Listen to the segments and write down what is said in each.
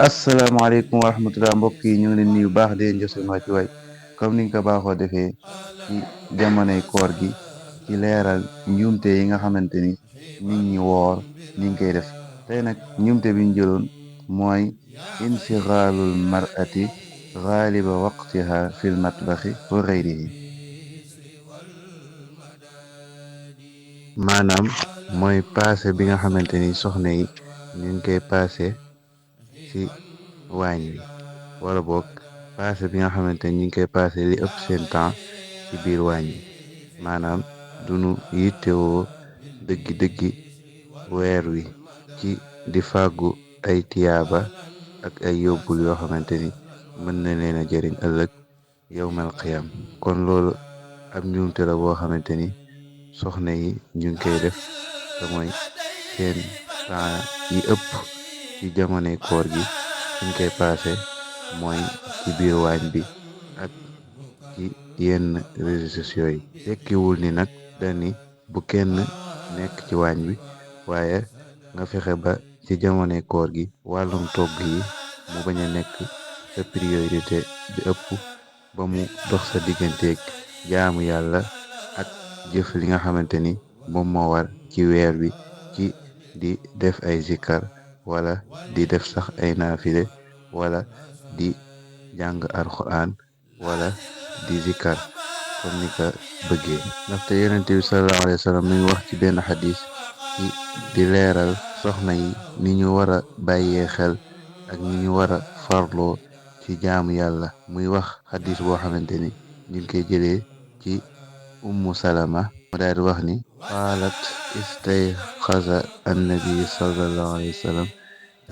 asalaamaaleykum wa rahmatulah mbokk yi ñu ngi leen nuyu baax di leen jox seen wàccuwaay comme niñ ko baaxoo defee ci jamonoy koor gi ci leeral njuumte yi nga xamante ni nit ñi woor ñi ngi koy def tey nag njuumte bi ñu jëloon mooy insixaalul mar'ati xaaliba waqtiha fil matbaxi wa xayrihi maanaam mooy paase bi nga xamante ni soxna yi ñu ngi koy paase ci waañ wi wala boog paase bi nga xamante ni ñu ngi koy paase li ëpp seen temps ci biir waañ wi maanaam duñu yittewoo dëggi-dëggi weer wi ci di fàggu ay tiyaaba ak ay yóbbul yoo xamante ni mën na leen a jëriñ ëllëg yowmal qiyam kon loolu ab njuumte la boo xamante ni soxna yi ñu ngi koy def te mooy seen temps yi ëpp ci jamonoy koor gi suñ koy paase mooy ci biir waañ bi ak ci yenn réseaux sociaux yi tekkiwul ni nag dani bu kenn nekk ci waañ bi waaye nga fexe ba ci jamonoy koor gi wàllum togg yi mu bañ a nekk sa priorité bi ëpp ba mu dox sa digganteeg jaamu yàlla ak jëf li nga xamante ni moom moo war ci weer wi ci di def ay zikar wala di def sax ay naafile wala di jàng alxuraan wala di zikar comme ni ka bëggee ndaxte yonent bi sallallahu alayhi wa sallam mi ngi wax ci benn xadis ci di leeral soxna yi ni ñu war a bàyyee xel ak ni ñu war a farloo ci jaamu yàlla muy wax xadis boo xamante ni ñu ngi koy jëlee ci ummu salama mu daal di wax ni qaalat istayqaza annabi sallallahu alayhi wa sallam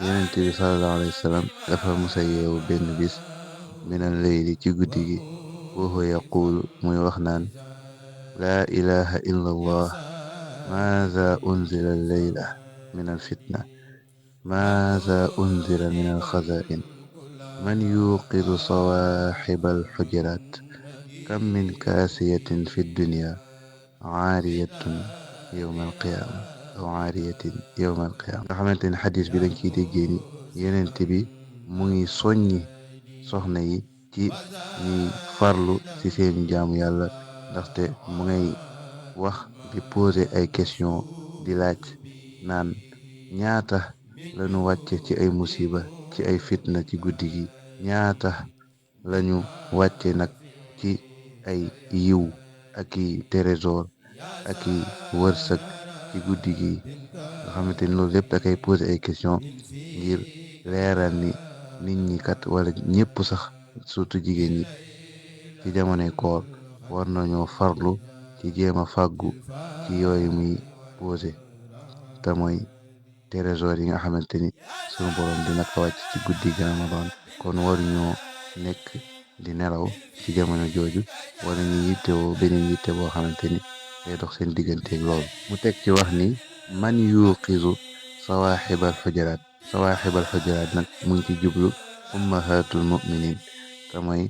yonent bi sallallahu alayhi wa sallam dafa musa yeewu benn bis minal layli ci guddi gi wa huwa yaquulu muy wax naan laa ilaha illa allah maaza unzila layla min alfitna maaza unzila min alxazain man yuqidu sawaaxiba alxujuraat kam min kaasiyatin fi dunya aariyatun yowma alqiyaama aw aariyatin yowma alqiyaama nga xamante ne xadis bi dañ ciy déggee ni yonent bi mu ngi soññi soxna yi ci ñuy farlu ci seeni jaamu yàlla ndaxte mu ngay wax di poser ay question di laaj naan ñaata lañu wàcce ci ay musiba ci ay fitna ci guddi gi ñaata lañu wàcce nag ci ay yiw ak i trésor ak i wërsëg ci guddi gi nga xamante ni loolu lépp da koy poser ay question ngir leeral ni nit ñi kat wala ñëpp sax surtout jigéen ñi ci jamonoy koor war nañoo farlu ci jéem a fàggu ci yooyu muy posé te mooy trésor yi nga xamante ni sunu borom dina ko wàcc ci guddi gi Ramadan kon waruñoo nekk di nelaw ci jamono jooju wala ñu yittewoo beneen yitte boo xamante ni day dox seen digganteeg loolu mu teg ci wax ni man yuqizu sawaaxibal xujaraat nag mu ngi ci jublu ummahatul muminin te mooy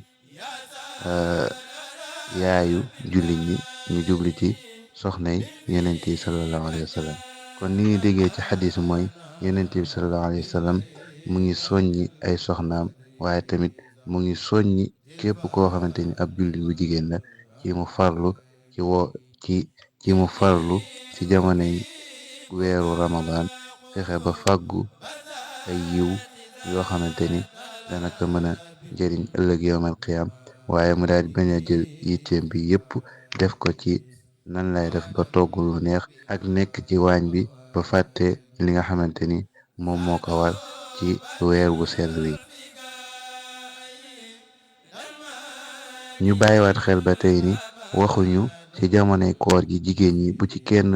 yaayu jullit ñi ñu jublu ci soxnay yonent yi sallallahu alayhi wa sallam kon ni ñuy déggee ci xadis mooy yonent bi sallallahu alayhi wa sallam mu ngi soññi ay soxnaam waaye tamit mu ngi soññi képp koo xamante ni ab jullit bu jigéen la ci mu farlu ci woo ci mu farlu ci jamonoy weeru ramadan fexe ba fàggu ay yiw yoo xamante ni dana ko mën a jëriñ ëllëg yowmal qiyam waaye mu daal di bañ a jël yitteem bi yépp def ko ci nan lay def ba togg lu neex ak nekk ci waañ bi ba fàtte li nga xamante ni moom moo ko war ci weer wu sell wi ñu bàyyiwaat xel ba tey ni waxuñu ci jamonoy koor gi jigéen ñi bu ci kenn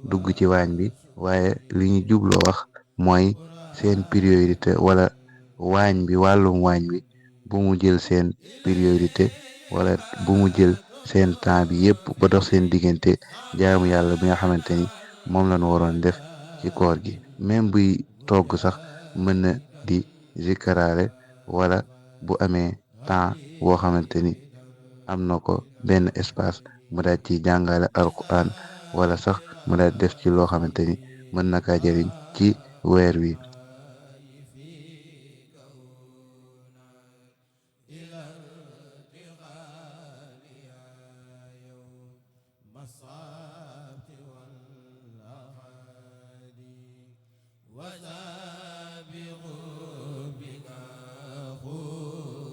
dugg ci waañ bi waaye li ñu jubloo wax mooy seen priorité wala waañ bi wàllum waañ bi bu mu jël seen priorité wala bu mu jël seen temps bi yépp ba dox seen diggante jaamu yàlla bi nga xamante ni moom lañu waroon def ci koor gi même buy togg sax mën na di zikaraale wala bu amee temps boo xamante ni am na ko benn espace mu daal ci jàngale alquran wala sax mu daal def ci loo xamante ni mën na kaa jariñ ci weer wi.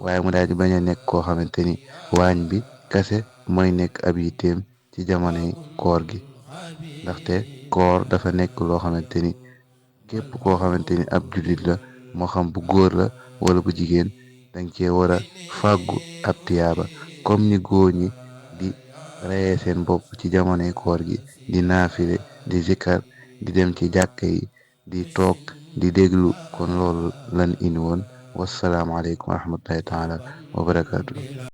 waaye mu daal di bañ a nekk koo xamante ni waañ bi kase mooy nekk ab yitteem ci jamonoy koor gi, ndaxte koor dafa nekk loo xamante ni képp koo xamante ni ab jullit la, moo xam bu góor la wala bu jigéen, danga cee war a fàggu ab tiyaaba comme ni góor ñi di reyee seen bopp ci jamonoy koor gi, di naafile, di zikar, di dem ci jàkka yi, di toog di déglu. kon loolu lan indi woon. wassalaamu aleykum wa rahmatullahi taala wa barakaatu.